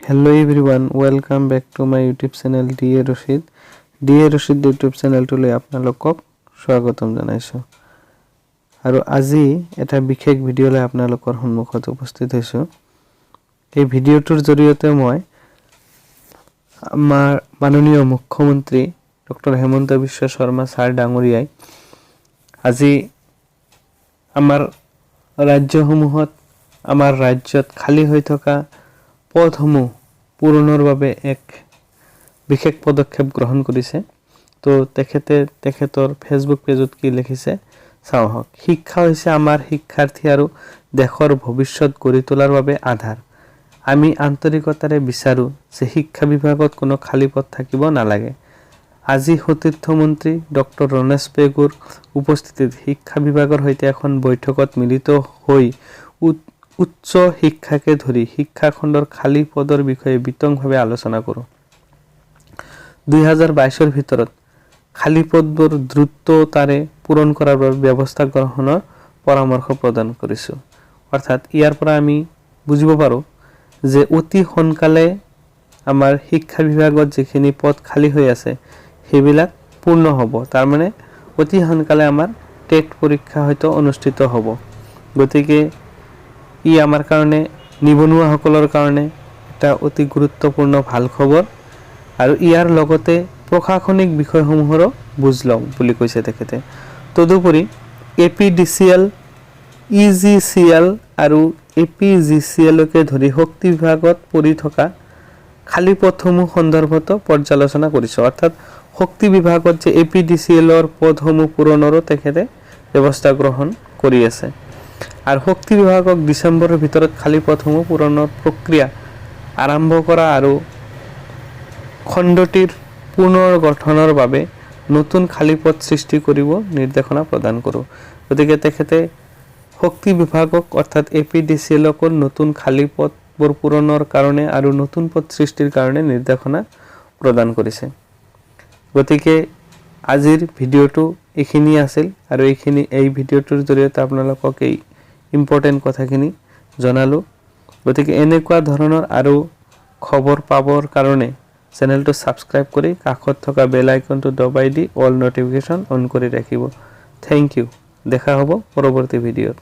Hello everyone, welcome back to my YouTube channel D A Rashid. D A Rashid YouTube চেনেলটোলৈ আপোনালোকক স্বাগতম জনাইছোঁ আৰু আজি এটা বিশেষ ভিডিঅ'লৈ আপোনালোকৰ সন্মুখত উপস্থিত হৈছোঁ। এই ভিডিঅ'টোৰ জৰিয়তে মই আমাৰ মাননীয় মুখ্যমন্ত্ৰী ডক্টৰ হেমন্ত বিশ্ব শৰ্মা ছাৰ ডাঙৰীয়াই আজি আমাৰ ৰাজ্যসমূহত, আমাৰ ৰাজ্যত খালী হৈ থকা পদসমূহ পূৰণৰ বাবে এক বিশেষ পদক্ষেপ গ্ৰহণ কৰিছে। তো তেখেতে তেখেতৰ ফেচবুক পেজত কি লিখিছে চাওঁ আহক। শিক্ষা হৈছে আমাৰ শিক্ষাৰ্থী আৰু দেশৰ ভৱিষ্যত গঢ়ি তোলাৰ বাবে আধাৰ। আমি আন্তৰিকতাৰে বিচাৰোঁ যে শিক্ষা বিভাগত কোনো খালী পদ থাকিব নালাগে। আজি সতীৰ্থ মন্ত্ৰী ডক্টৰ ৰণোজ পেগুৰ উপস্থিতিত শিক্ষা বিভাগৰ সৈতে এখন বৈঠকত মিলিত হৈ উচ্চ শিক্ষাকে ধৰি শিক্ষাখণ্ডৰ খালী পদৰ বিষয়ে বিতংভাৱে আলোচনা কৰোঁ। 2022ৰ ভিতৰত খালী পদবোৰ দ্ৰুততাৰে পূৰণ কৰাৰ বাবে ব্যৱস্থা গ্ৰহণৰ পৰামৰ্শ প্ৰদান কৰিছোঁ। অৰ্থাৎ ইয়াৰ পৰা আমি বুজিব পাৰোঁ যে অতি সোনকালে আমাৰ শিক্ষা বিভাগত যিখিনি পদ খালী হৈ আছে, সেইবিলাক পূৰ্ণ হ'ব। তাৰমানে অতি সোনকালে আমাৰ টেট পৰীক্ষা হয়তো অনুষ্ঠিত হ'ব। গতিকে ই আমাৰ কাৰণে, নিবনুৱাসকলৰ কাৰণে এটা অতি গুৰুত্বপূৰ্ণ ভাল খবৰ। আৰু ইয়াৰ লগতে প্ৰশাসনিক বিষয়সমূহৰো বুজ লওঁ বুলি কৈছে তেখেতে। তদুপৰি এপিডিচিএল, ইজিচিএল আৰু এপিজিচিএলকে ধৰি শক্তি বিভাগত পৰি থকা খালী পদসমূহ সন্দৰ্ভতো পৰ্যালোচনা কৰিছোঁ। অৰ্থাৎ শক্তি বিভাগত যে এপিডিচিএলৰ পদসমূহ পূৰণৰো তেখেতে ব্যৱস্থা গ্ৰহণ কৰি আছে আৰু শক্তি বিভাগক ডিচেম্বৰৰ ভিতৰত খালী পদসমূহ পূৰণৰ প্ৰক্ৰিয়া আৰম্ভ কৰা আৰু খণ্ডটিৰ পুনৰ গঠনৰ বাবে নতুন খালী পদ সৃষ্টি কৰিব নিৰ্দেশনা প্ৰদান কৰোঁ। গতিকে তেখেতে শক্তি বিভাগক, অৰ্থাৎ এপিডিচিএলকো নতুন খালী পদবোৰ পূৰণৰ কাৰণে আৰু নতুন পদ সৃষ্টিৰ কাৰণে নিৰ্দেশনা প্ৰদান কৰিছে। গতিকে আজিৰ ভিডিঅ'টো এইখিনি আছিল আৰু এইখিনি এই ভিডিঅ'টোৰ জৰিয়তে আপোনালোকক এই ইম্পৰ্টেণ্ট কথাখিনি জনালোঁ। গতিকে এনেকুৱা ধৰণৰ আৰু খবৰ পাবৰ কাৰণে চেনেলটো ছাবস্ক্ৰাইব কৰি কাষত থকা বেল আইকনটো দবাই দি অল ন'টিফিকেশ্যন অন কৰি ৰাখিব। Thank you. দেখা হ'ব পৰৱৰ্তী ভিডিঅ'ত।